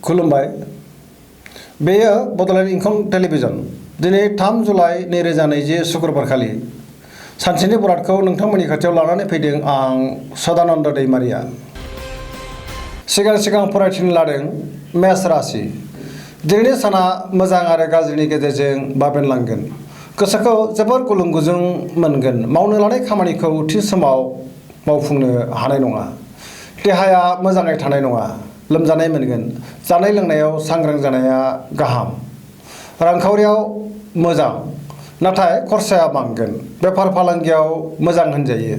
खुलुमबाय। बेयो बड'लेण्ड इंखं टेलिभिजन। दिनै 3 जुलाइ 2020 शुक्रबारखालि सानसेनि बरादखौ नोंथांमोननि खाथियाव लानानै फैदों आं सदानन्द दैमारिया। सिगां फरायथिनो लादों मेष राशि। दिनैनि साना मोजां आरो गाज्रिनि गेजेरजों बाबेनलांगोन। गोसोखौ जोबोर गुलुं गुजुं मोनगोन। मावनो लानाय खामानिखौ थि समाव मावफुंनो हानाय नङा। देहाया मोजाङै थानाय नङा। लोमजानाय मोनगोन। जानाय लोंनायाव सांग्रां जानाया गाहाम। रांखावरियाव मोजां, नाथाय खरसाया बांगोन। बेफार फालांगियाव मोजां होनजायो।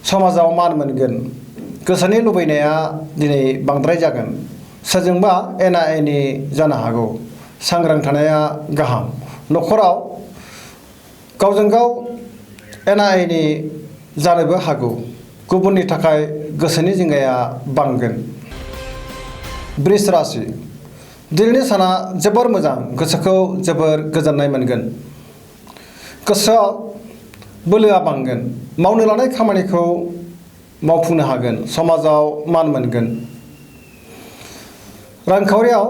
समाजाव मान मोनगोन। गोसोनि लुबैनाया दिनै बांद्राय जागोन। सोरजोंबा एना एनि जानो हागौ। सांग्रां थानाया गाहाम। न'खराव गावजों गाव एना एनि जानोबो हागौ। गुबुननि थाखाय गोसोनि जिंगाया बांगोन। वृष राशि। दिनैनि साना जोबोर मोजां। गोसोखौ जोबोर गोजोननाय मोनगोन। गोसोआव बोलोआ बांगोन। मावनो लानाय खामानिखौ मावफुंनो हागोन। समाजाव मान मोनगोन। रांखावरियाव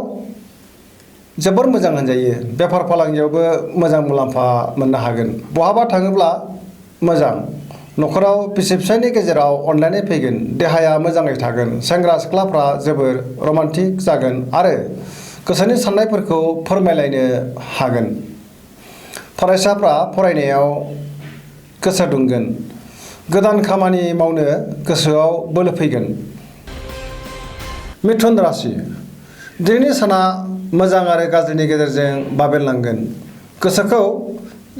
जोबोर मोजां होनजायो। बेफार फालांगियावबो मोजां मुलाम्फा मोननो हागोन। बहाबा थाङोब्ला मोजां। न'खराव बिसि फिसायनि गेजेराव अनलायनाय फैगोन। देहाया मोजाङै थागोन। सेंग्रा सिख्लाफ्रा जोबोर रमान्टिक जागोन आरो गोसोनि साननायफोरखौ फोरमायलायनो हागोन। फरायसाफ्रा फरायनायाव गोसो दुंगोन। गोदान खामानि मावनो गोसोआव बोलो फैगोन। मिथुन राशि। दिनैनि साना मोजां आरो गाज्रिनि गेजेरजों बाबेनलांगोन। गोसोखौ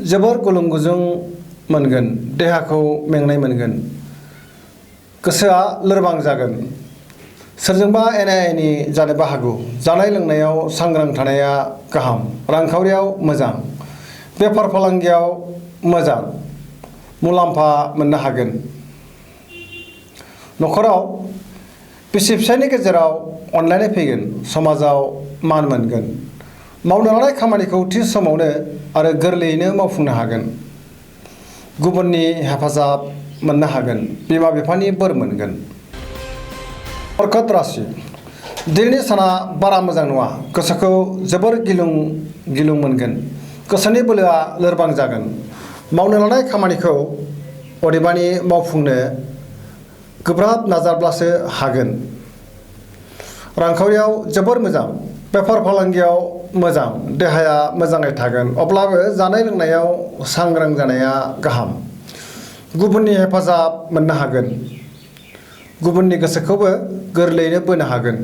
जोबोर गुलुं गुजुं मोनगोन। देहाखौ मेंनाय मोनगोन। गोसोआ लोरबां जागोन। सोरजोंबा एना एनि जानोबो हागौ। जानाय लोंनायाव सांग्रां थानाया गाहाम। रांखावरियाव मोजां। बेफार फालांगियाव मोजां मुलाम्फा मोननो हागोन। न'खराव बिसि फिसायनि गेजेराव अनलायनाय फैगोन। समाजाव मान मोनगोन। मावनो लानाय खामानिखौ थि समावनो आरो गोरलैयैनो मावफुंनो हागोन। गुबुननि हेफाजाब मोननो हागोन। बिमा बिफानि बोर मोनगोन। कर्कट राशि। दिनैनि साना बारा मोजां नङा। गोसोखौ जोबोर गिलुं मोनगोन। गोसोनि बोलोआ लोरबां जागोन। मावनो लानाय खामानिखौ अदेबानि मावफुंनो गोब्राब नाजाब्लासो हागोन। रांखावरियाव जोबोर मोजां। बेफार फालांगियाव मोजां। देहाया मोजाङै थागोन। अब्लाबो जानाय लोंनायाव सांग्रां जानाया गाहाम। गुबुननि हेफाजाब मोननो हागोन। गुबुननि गोसोखौबो गोरलैयैनो बोनो हागोन।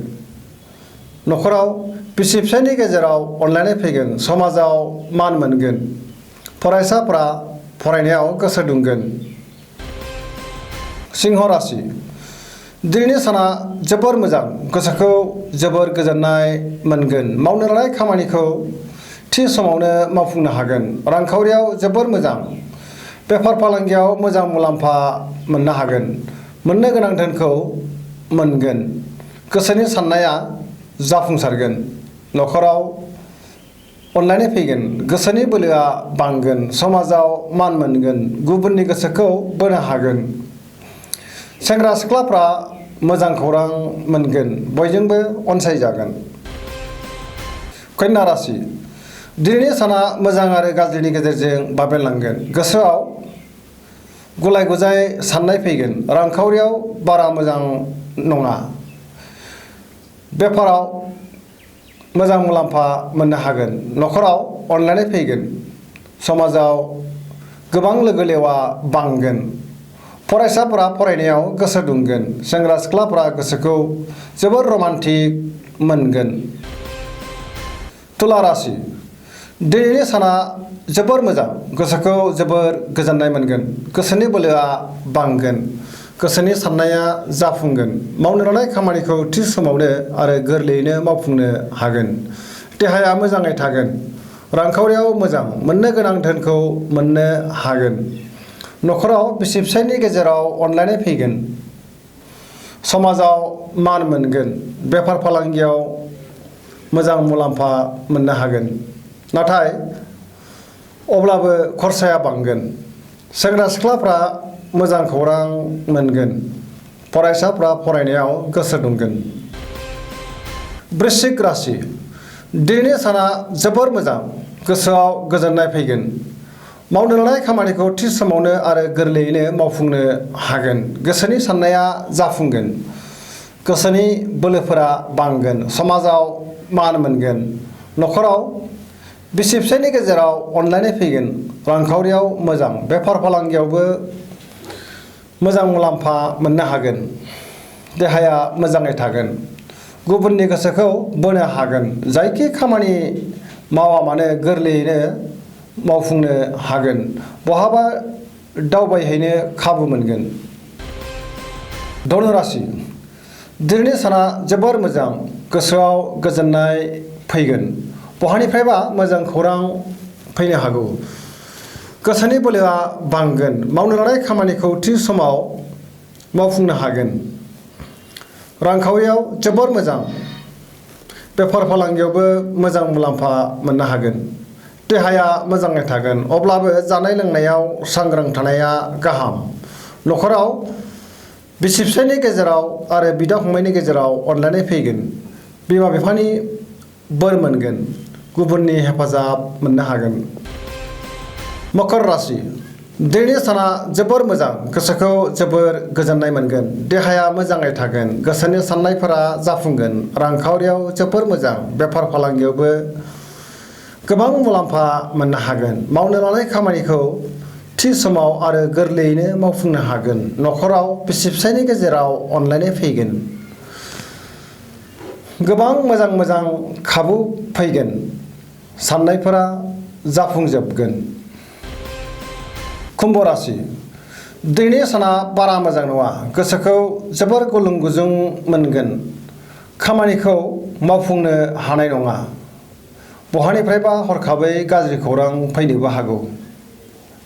न'खराव बिसि फिसायनि गेजेराव अनलायनाय फैगोन। समाजाव मान मोनगोन। फरायसाफ्रा फरायनायाव गोसो दुंगोन। सिंह राशि। दिनैनि साना जोबोर मोजां। गोसोखौ जोबोर गोजोननाय मोनगोन। मावनो लानाय खामानिखौ थि समावनो मावफुंनो हागोन। रांखावरियाव जोबोर मोजां। बेफार फालांगियाव मोजां मुलाम्फा मोननो हागोन। मोननो गोनां धोनखौ मोनगोन। गोसोनि साननाया जाफुंसारगोन। न'खराव अनलायनाय फैगोन। गोसोनि बोलोआ बांगोन। समाजाव मान मोनगोन। गुबुननि गोसोखौ बोनो हागोन। सेंग्रा सिख्लाफ्रा मोजां खौरां मोनगोन। बयजोंबो अनसायजागोन। कन्या राशि। दिनैनि साना मोजां आरो गाज्रिनि गेजेरजों बाबेनलांगोन। गोसोआव गुलाय गुजाय साननाय फैगोन। रांखावरियाव बारा मोजां नङा। बेफाराव मोजां मुलाम्फा मोननो हागोन। न'खराव अनलायनाय फैगोन। समाजाव गोबां लोगो लेवा बांगोन। फरायसाफोरा फरायनायाव गोसो दुंगोन। सेंग्रा सिख्लाफोरा गोसोखौ जोबोर रमान्टिक मोनगोन। तुला राशि। दिनैनि साना जोबोर मोजां। गोसोखौ जोबोर गोजोननाय मोनगोन। गोसोनि बोलोआ बांगोन। गोसोनि साननाया जाफुंगोन। मावनो लानाय खामानिखौ थि समावनो आरो गोरलैयैनो मावफुंनो हागोन। देहाया मोजाङै थागोन। रांखावरियाव मोजां। मोननो गोनां धोनखौ मोननो हागोन। न'खराव बिसि फिसायनि गेजेराव अनलायनाय फैगोन। समाजाव मान मोनगोन। बेफार फालांगियाव मोजां मुलाम्फा मोननो हागोन। नाथाय अब्लाबो खरसाया बांगोन। सेंग्रा सिख्लाफ्रा मोजां खौरां मोनगोन। फरायसाफ्रा फरायनायाव गोसो दुंगोन। वृश्चिक राशि दिनैनि साना जोबोर मोजां गोसोआव गोजोननाय फैगोन मावनो लानाय खामानिखौ थि समावनो आरो गोरलैयैनो मावफुंनो हागोन गोसोनि साननाया जाफुंगोन गोसोनि बोलोफोरा बांगोन समाजाव मान मोनगोन न'खराव बिसि फिसायनि गेजेराव अनलायनाय फैगोन रांखावरियाव मोजां बेफार फालांगियावबो मोजां मुलाम्फा मोननो हागोन देहाया मोजाङै थागोन गुबुननि गोसोखौ बोनो हागोन जायखि खामानि मावा मानो गोरलैयैनो मावफुंनो हागोन बहाबा दावबायहैनो खाबु मोनगोन धनु राशि दिनैनि साना जोबोर मोजां गोसोआव गोजोननाय फैगोन बहानिफ्रायबा मोजां खौरां फैनो हागौ गोसोनि बोलोआ बांगोन मावनो लानाय खामानिखौ थि समाव मावफुंनो हागोन रांखावरियाव जोबोर मोजां बेफार फालांगियावबो मोजां मुलाम्फा मोननो हागोन देहाया मोजाङै थागोन अब्लाबो जानाय लोंनायाव सांग्रां थानाया गाहाम न'खराव बिसि फिसायनि गेजेराव आरो बिदा फंबायनि गेजेराव अनलायनाय फैगोन बिमा बिफानि बोर मोनगोन गुबुननि हेफाजाब मोननो हागोन मकर राशि दिनैनि साना जोबोर मोजां गोसोखौ जोबोर गोजोननाय मोनगोन देहाया मोजाङै थागोन गोसोनि साननायफोरा जाफुंगोन रांखावरियाव जोबोर मोजां बेफार फालांगियावबो गोबां मुलाम्फा मोननो हागोन मावनो लानाय खामानिखौ थि समाव आरो गोरलैयैनो मावफुंनो हागोन न'खराव बिसि फिसायनि गेजेराव अनलायनाय फैगोन गोबां मोजां खाबु फैगोन साननायफोरा जाफुंजोबगोन कुम्भ राशि दिनैनि साना बारा मोजां नङा गोसोखौ जोबोर गुलुं गुजुं मोनगोन खामानिखौ मावफुंनो हानाय नङा बहानिफ्रायबा हरखाबै गाज्रि खौरां फैनोबो हागौ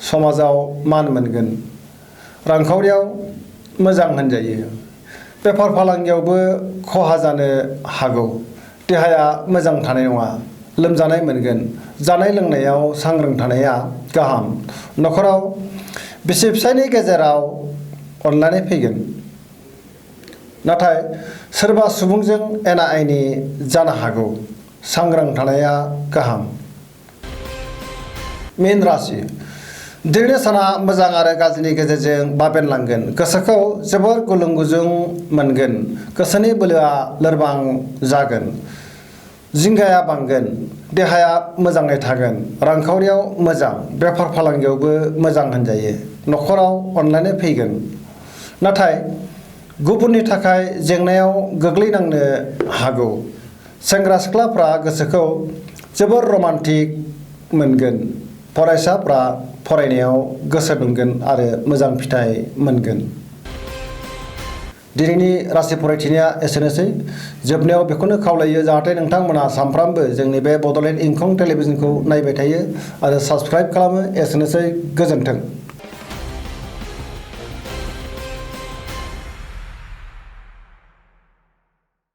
समाजाव मान मोनगोन रांखावरियाव मोजां होनजायो बेफार फालांगियावबो खहा जानो हागौ देहाया मोजां थानाय नङा लोमजानाय मोनगोन जानाय लोंनायाव सांग्रां थानाया गाहाम न'खराव बिसि फिसायनि गेजेराव अनलायनाय फैगोन नाथाय सोरबा सुबुंजों एना एनि जानो हागौ सांग्रां थानाया गाहाम मीन राशि दिनैनि साना मोजां आरो गाज्रिनि गेजेरजों बाबेनलांगोन गोसोखौ जोबोर गुलुं गुजुं मोनगोन गोसोनि बोलोआ लोरबां जागोन जिंगाया बांगोन देहाया मोजाङै थागोन रांखावरियाव मोजां बेफार फालांगियावबो मोजां होनजायो न'खराव अनलायनाय फैगोन नाथाय गुबुननि थाखाय जेंनायाव गोग्लैनांनो हागौ सेंग्रा सिख्लाफ्रा गोसोखौ जोबोर रमान्टिक मोनगोन फरायसाफ्रा फरायनायाव गोसो दुंगोन आरो मोजां फिथाइ मोनगोन दिनैनि राशि फरायथिनाया एसेनोसै जोबनायाव बेखौनो खावलायो जाहाथे नोंथांमोना सानफ्रामबो जोंनि बे बड'लेण्ड इंखं टेलिभिजनखौ नायबाय थायो आरो साबस्क्राइब खालामो एसेनोसै गोजोन्थों।